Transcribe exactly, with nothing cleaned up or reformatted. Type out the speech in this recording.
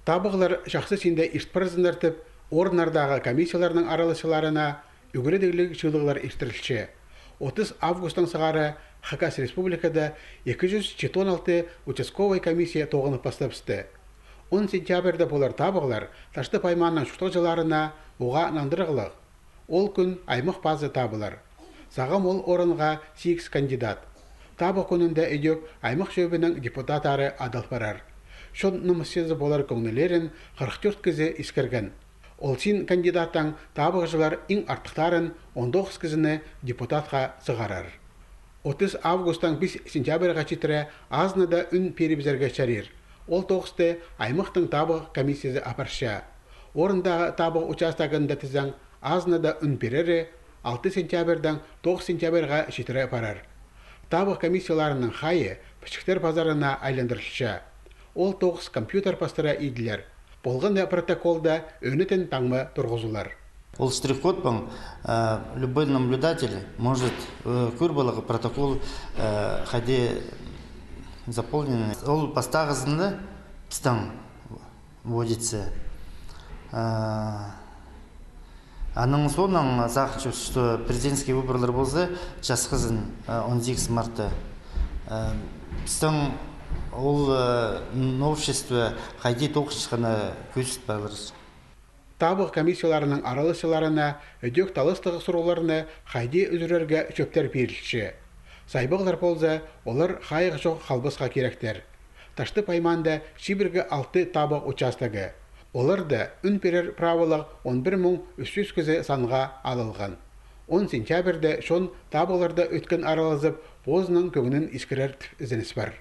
Табығлар чахсы синде ирт парзыннар тіп, орыннардағы комиссияларның араласчыларына ӱгредігліг чыылығлар иртірілче. Отыс августтаң сығара Хакас Республикада ікі чӱс читон алты участковай комиссия тоғынып пастабысты. Он сентябрьда полар табығлар Таштып аймаанның чуртағҷыларына уғаа нандырығлығ. Ол кӱн аймах пазы табылар. Сағам ол орынға сигіс кандидат. Табығ кӱнінде ідӧк аймах чӧбінің депутаттары адал парар. Чон нымысчызы полар кӧңнілерін хырых тӧрт кізі искірген. Ол син кандидаттаң табығҷылар иң артыхтарын, он тоғыс кізіні, депутатха сығарар. Отыс августтаң пис сентябрьға читіре азынада ӱн пирібізерге чарир. Ол тоғысты аймахтың табығ комиссиязы апарча. Орындағы табығ участогында тізең, азынада ӱн пирері алты сентябрьдаң тоғыс сентябрьға читіре парар. Табығ комиссияларының хайы пічіктер пазарына айландырылча. Ол тоғыс компьютер пастыра иділер. Полған на протоколда ӧнетін таңма турғызылар. Ол штрих-кодпаң, э, любой наблюдатель может, э, кӧр поларға протокол, э, хайди заполненный. Ол пастағызында пістің вводится. Э, аның соонаң сағынчам, что президентский выборлар полза, часхызын, э, он сигіс мартта. Э, пістің ол, э, новшество хайди тоғынчатханын кӧзіт парар. Табығ комиссияларының араласчыларына ідӧк таластығ сурығларны хайди ӱзӱрерге чӧптер пирілче. Сайбағлар полза, олар хайығ чох халбасха киректер. Таштып аймаанда чибіргі алты табығ участогы. Оларда ӱн пирер праволығ он пір муң ӱс чӱс кізі санға алылған. Он сентябрьде чон табығларда ӧткін аралазып, позының кӧңнін искірер тіп ізеніс пар.